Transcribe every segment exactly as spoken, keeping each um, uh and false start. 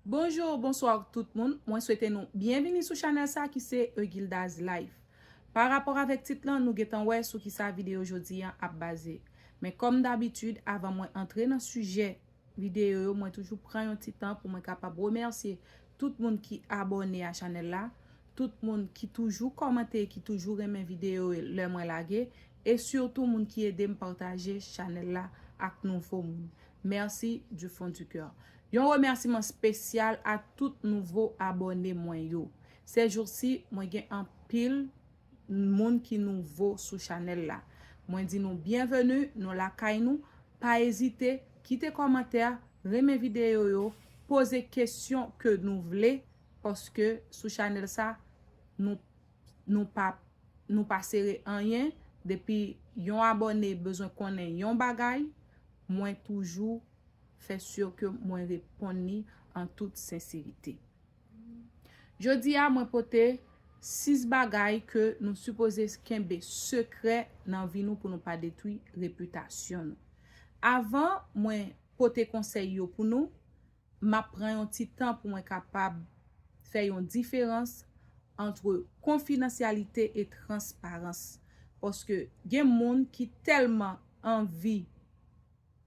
Bonjou, bonswa tout moun. Mwen swete nou byenvini sou chanèl sa ki se Egilda's Life. Pa rapò avèk tit lan, nou gentan wè sou ki sa videyo jodi an ap baze. Men kòm dabitid, avan mwen antre nan sijè videyo yo, mwen toujou pran yon ti tan pou mwen kapab remèsye tout moun ki abòne a chanèl la, tout moun ki toujou kòmante, ki toujou renmen videyo yo lè mwen lage, e sitou moun ki ede m pataje chanèl la ak nouvo moun. Mèsi du fond du cœur. Yon remèsiman espesyal a tout nouvo abòne mwen yo. Sèjousi, mwen gen anpil moun ki nouvo sou chanèl la. Mwen di nou byenveni, nou lakay nou. Pa ezite, kite kòmantè, renmen videyo yo, poze kesyon ke nou vle, paske sou chanèl sa, nou, nou pa, nou pa sere anyen. Depi yon abòne bezwen konnen yon bagay, mwen toujou fè si ke mwen reponn li an tout senserite. Jodi a, mwen pote sis bagay ke nou sipoze kenbe sekrè nan vi nou pou nou pa detwi repitasyon nou. Avan mwen pote konsèy yo pou nou, m ap pran yon ti tan pou mwen kapab fè yon diferans ant konfidansyalite e transparans. Paske gen moun ki tèlman anvi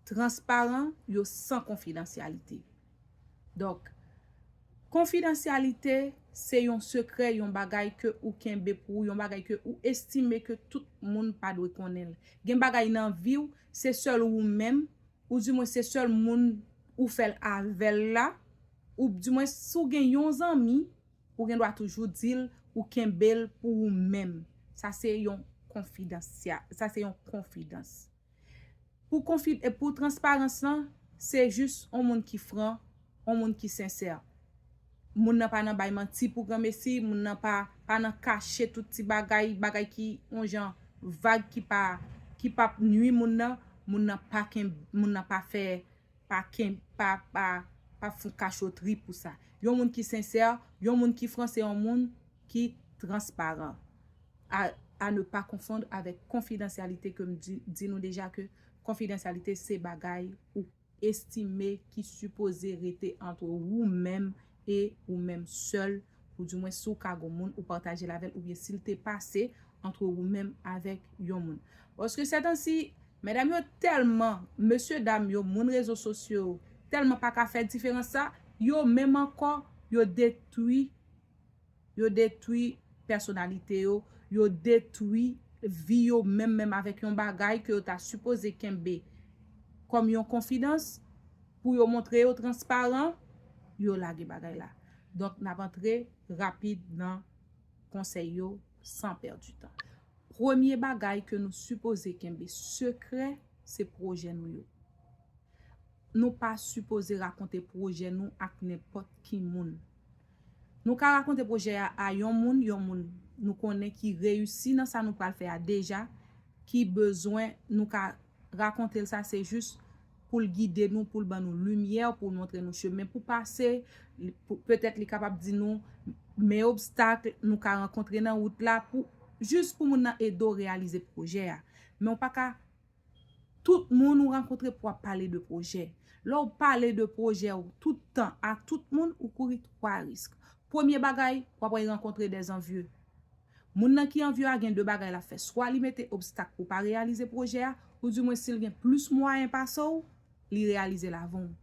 transparan, yo san konfidansyalite. Donk, konfidansyalite se yon sekrè, yon bagay ke ou kenbe pou ou, yon bagay ke ou estime ke tout moun pa dwe konnen l. Gen bagay nan vi w, se sèl ou menm, ou di mwen se sèl moun ou fè l avè l la, ou di mwen si w gen yon zanmi, ou gen dwa toujou di l, ou kenbe l pou ou menm. Sa se yon konfidansya-, sa se yon konfidans. Pou konfi-, e pou transparans lan, se jis yon moun ki fran, yon moun ki sensè. Moun nan pa nan bay manti pou granmesi, moun nan pa, pa nan kache tout ti bagay, bagay ki yon jan vag ki pa, ki p ap nwi moun nan, moun nan pa ken, moun nan pa fè, pa ken, pa, pa, pa fon kachotri pou sa. Yon moun ki sensè, yon moun ki fran, se yon moun ki transparan. À, à ne pas confondre avec konfidansyalite ke m di, di nou deja ke konfidansyalite se bagay ou estime ki sipoze rete ant ou menm e ou menm sèl, ou di mwen si w ka gon moun ou pataje l avè l, oubyen si l te pase ant ou menm avèk yon moun. Paske sètansi, medam yo tèlman, mesye dam yo, moun rezo sosyo yo, tèlman pa ka fè diferans sa, yo menm ankò, yo detwi, yo detwi pèsonalite yo, yo detwi vi yo menm menm avèk yon bagay ke yo ta sipoze kenbe kòm yon konfidans, pou yo montre yo transparan, yo lage bagay la. Donk, n ap antre rapid nan konsèy yo san pèdi tan. Premye bagay ke nou sipoze kenbe sekrè, se pwojè nou yo. Nou pa sipoze rakonte pwojè nou ak nenpòt ki moun. Nou ka rakonte pwojè a a yon moun, yon moun nou konnen ki reyisi nan sa nou pral fè a deja, ki bezwen nou ka rakonte l sa, se jis pou l gide nou, pou l ban nou limyè, pou l montre nou chemen pou pase. Li, pou, petèt li kapab di nou men obstak nou ka rankontre nan wout la, pou, jis pou moun nan ede w reyalize pwojè a. Men w pa ka, tout moun ou rankontre pou w ap pale de pwojè. Lè w pale de pwojè w tout tan a tout moun, ou kouri twa risk. Premye bagay, w ap rankontre dèzanvye. Moun nan ki anvye a gen de bagay l ap fè. Swa li mete obstak pou pa reyalize pwojè a, ou di mwen si l gen plis mwayen pase w, li reyalize l avan w.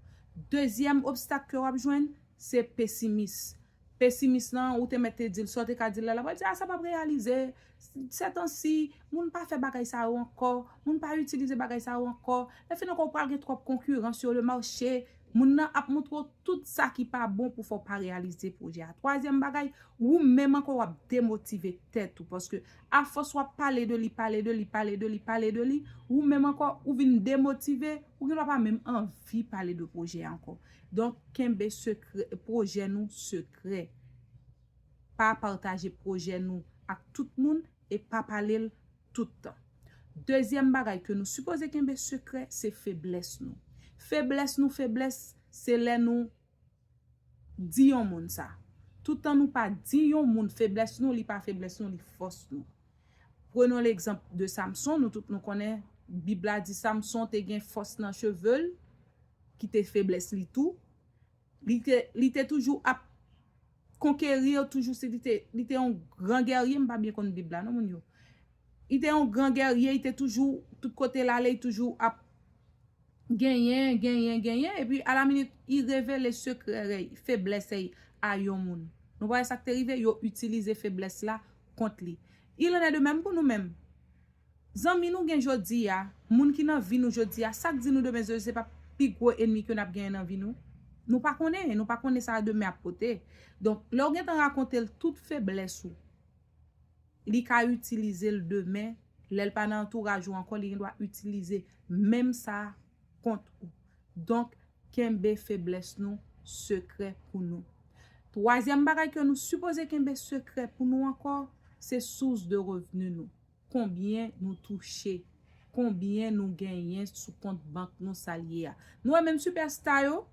Dezyèm obstak ke w ap jwenn, se pesimis. Pesimis lan, ou te mèt te di l, sa w te ka di l la, l ap di, a, sa p ap reyalize. Sètansi, moun pa fè bagay sa yo ankò, moun pa itilize bagay sa yo ankò. Lè fin ankò, ou pral gen twòp konkirans yo le mache. Moun nan ap montre w tout sa ki pa bon pou fè w pa reyalize pwojè a. Twazyèm bagay, ou menm ankò w ap demotive tèt ou. Paske afòs w ap pale de li, pale de li, pale de li, pale de li, ou menm ankò, ou vin demotive, ou gen dwa pa menm anvi pale de pwojè a ankò. Donk, kenbe sekrè, pwojè nou sekrè. Pa pataje pwojè nou ak tout moun e pa pale l tout tan. Dezyèm bagay ke nou sipoze kenbe sekrè, se feblès nou. Feblès nou, feblès, se lè nou di yon moun sa. Tout tan nou pa di yon moun feblès nou, li pa feblès nou, li fòs nou. Prenons l'exemple de Samson, nou tout nou konnen Bib la di Samson te gen fòs nan cheve l, ki te feblès li tou. Li te, li te toujou ap konkeri yo, toujou se li te, li te yon gran gèrye, m pa byen konn Bib la non, moun yo. Li te yon gran gèrye, li te toujou, tout kote l ale, li toujou ap genyen, genyen, genyen, epi alaminit, li revele sekrè, feblès a yon moun. Nou pa wè sa k te rive? Yo itilize feblès la kont li. Il en est de même pou nou menm. Zanmi nou gen jodi a, moun ki nan vi nou jodi a, sa k di nou demen se pa pi gwo enmi ke n ap genyen nan vi nou? Nou pa konnen, nou pa konnen sa demen ap pote. Donk, lè w gentan rakonte l tout feblès ou, li ka itilize l demen, lè l pa nan antouraj ou ankò, li gendwa itilize menm sa kont ou. Donk, kenbe feblès nou sekrè pou nou. Twazyèm bagay ke nou sipoze kenbe sekrè pou nou ankò, se sous de revni nou. Konbyen nou touche, konbyen nou genyen sou kont bank nou, sa l ye a. Nou wè menm sipèsta yo,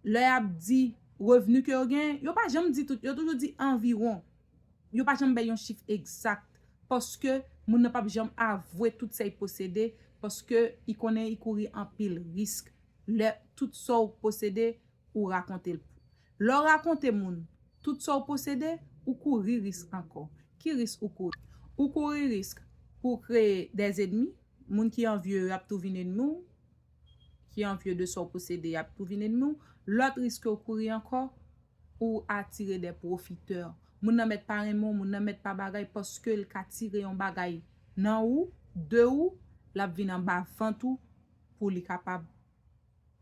lè y ap di revni ke yo genyen, yo pa janm di tout, yo toujou di anviwon. Yo pa janm bay yon chif egzak, paske moun nan p ap janm avwe tout sa y posede, paske y konnen y kouri anpil risk. Lè tout sa w posede, ou rakonte l. Lè w rakonte moun tout sa w posede, ou kouri risk ankò. Ki risk ou kouri? Ou kouri risk pou w kreye dèzènmi, moun ki anvye yo, y ap tou vin ènmi w, ki anvye de sa w posede, y ap tou vin ènmi w. Lòt risk ke w kouri ankò, ou atire dè pwofitè. Moun nan mèt pa renmen w, moun nan mèt pa bagay, paske l ka tire yon bagay nan ou, de ou, l ap vin anba vant ou pou li kapab,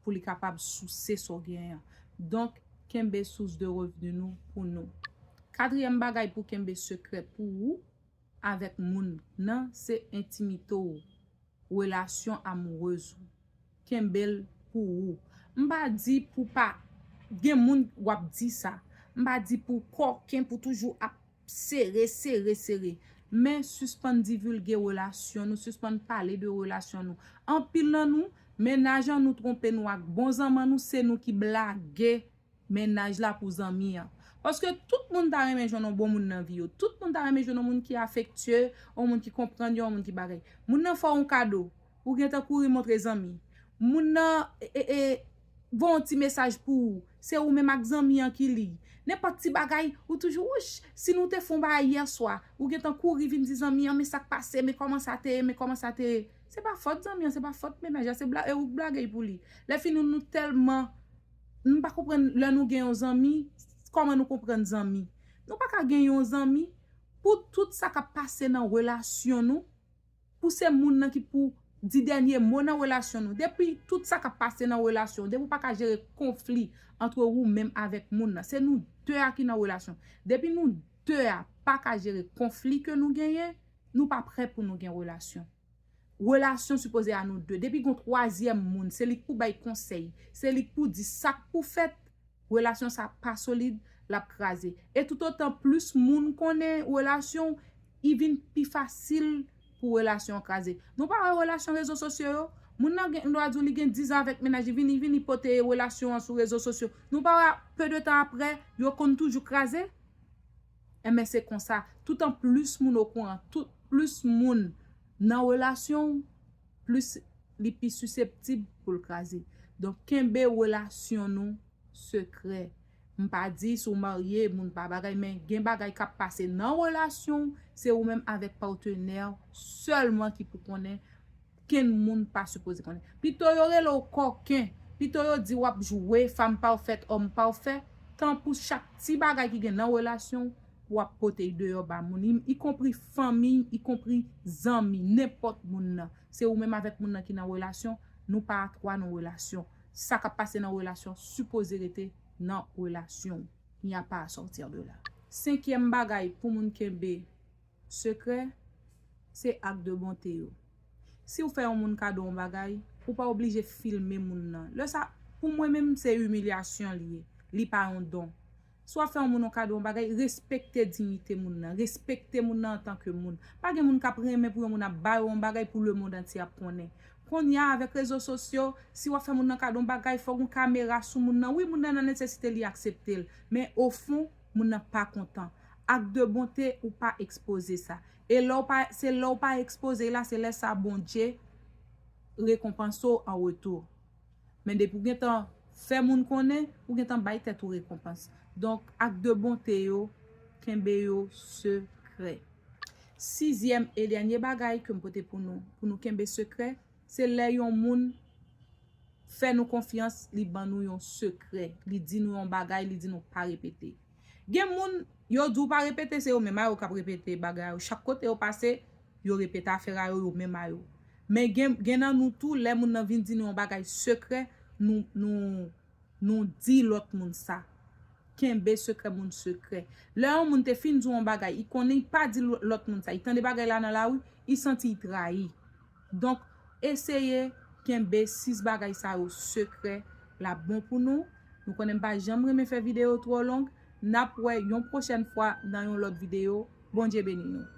pou li kapab souse sa w genyen an. Donk, kenbe sous de revni nou pou nou. Katriyèm bagay pou kenbe sekrè pou ou avèk moun nan, se entimite w, relasyon amourèz ou. Kenbe l pou ou. M pa di pou pa gen moun w ap di sa. M pa di pou kòken, pou toujou ap sere, sere, sere. Men sispann divilge relasyon nou, sispann pale de relasyon nou. Anpil nan nou, mennaj an nou twonpe nou ak bon zanmi an nou, se nou ki blage mennaj la pou zanmi an. Paske tout moun ta renmen jwenn yon bon moun nan vi yo. Tout moun ta renmen jwenn yon moun ki afektye, yon moun ki konprann yo, yon moun ki bagay. Moun nan fè w yon kado, ou gentan kouri montre zanmi. Moun nan, e, e, e, voye yon ti mesaj pou ou, se ou menm ak zanmi an ki li. Nenpòt ti bagay, ou toujou, wouch, si nou te fè yon bagay yè swa, ou gentan kouri vin di zanmi an, men sa k pase, men kòman sa te ye, men kòman sa te ye. Se pa fòt zanmi an, se pa fòt mennaj la, se bla-, e ou k blage l pou li. Lè fini, nou tèlman, nou pa konprann lè nou gen yon zanmi, kòman nou konprann zanmi. Nou pa ka gen yon zanmi pou tout sa k ap pase nan relasyon nou, pou se moun nan ki pou di dènye mo nan relasyon nou. Depi tout sa k ap pase nan relasyon, depi w pa ka jere konfli ant ou menm avèk moun nan, se nou de a ki nan relasyon. Depi nou de a pa ka jere konfli ke nou genyen, nou pa prè pou nou gen relasyon. Relasyon sipoze a nou de. Depi gon twazyèm moun, se li k pou bay konsèy, se li k pou di sa k pou fèt, relasyon sa pa solid, l ap kraze. E toutotan plis moun konnen relasyon w, li vin pi fasil pou relasyon an kraze. Nou pa wè relasyon rezo sosyo yo? Moun nan gen, dwa di w li gen diz an avèk mennaj li, vini, vini pote relasyon an sou rezo sosyo. Nou pa wè, pe de tan aprè, yo konn toujou kraze? Enben, se konsa, toutan plis moun okouran, tout plis moun nan relasyon w, plis li pi siseptib pou l kraze. Donk, kenbe relasyon nou sekrè. M pa di si w marye, moun pa bagay, men gen bagay k ap pase nan relasyon w, se ou menm avèk patnè w sèlman ki pou konnen, kenn moun pa sipoze konnen. Pito yo rele w kòken, pito yo di w ap jwe fanm pafèt, òm pafè, tan pou chak ti bagay ki gen nan relasyon w, w ap pote l deyò ba moun, i, ikonpri fanmi, ikonpri zanmi, nenpòt moun nan. Se ou menm avèk moun nan ki nan relasyon, nou pa a twa nan relasyon. Sa k ap pase nan relasyon sipoze rete nan relasyon. Il n'y a pas à sortir de là. Senkyèm bagay pou moun kenbe sekrè, se ak de bonte yo. Si w fè yon moun kado yon bagay, ou pa oblije filme moun nan. Lè sa, pou mwen menm, se imilyasyon li ye. Li pa yon don. Si w ap fè yon moun yon kado yon bagay, respekte diyite moun nan. Respekte moun nan antanke moun. Pa gen moun k ap renmen pou yon moun ap ba yo yon bagay pou lemonn antye ap konnen. Kounye a, avèk rezo sosyo, si w ap fè moun nan kado yon bagay, fò gen yon kamera sou moun nan. Wi, moun nan nan nesesite, li aksepte l. Men ofon, moun nan pa kontan. Ak de bonte, ou pa ekspoze sa. E lè w pa, se lè w pa ekspoze la, se lè sa Bondye rekonpanse w an retou. Men depi w gentan Fè moun konnen ou gentan bay tèt ou rekonpans. Donk, ak de bonte yo, kenbe yo sekrè. Sizyèm e dènye bagay ke m pote pou nou, pou nou kenbe sekrè, se lè yon moun fè nou konfyans, li ban nou yon sekrè, li di nou yon bagay, li di nou pa repete. Gen moun, yo di w pa repete, se yo menm a yo k ap repete bagay yo. Chak kote yo pase, yo repete afè a yo, yo menm a yo. Men gen, gen nan nou tou, lè moun nan vin di nou yon bagay sekrè, nou, nou, nou di lòt moun sa. Kenbe sekrè moun sekrè. Lè yon moun te fin di w yon bagay, i konnen i pa di lò- lòt moun sa. I tande bagay la nan lari, i santi i trayi. Donk, eseye kenbe sis bagay sa yo sekrè, l ap bon pou nou. Nou konnen m pa janm renmen fè videyo twò long. N ap wè yon pwochèn fwa nan yon lòt videyo. Bondye beni nou.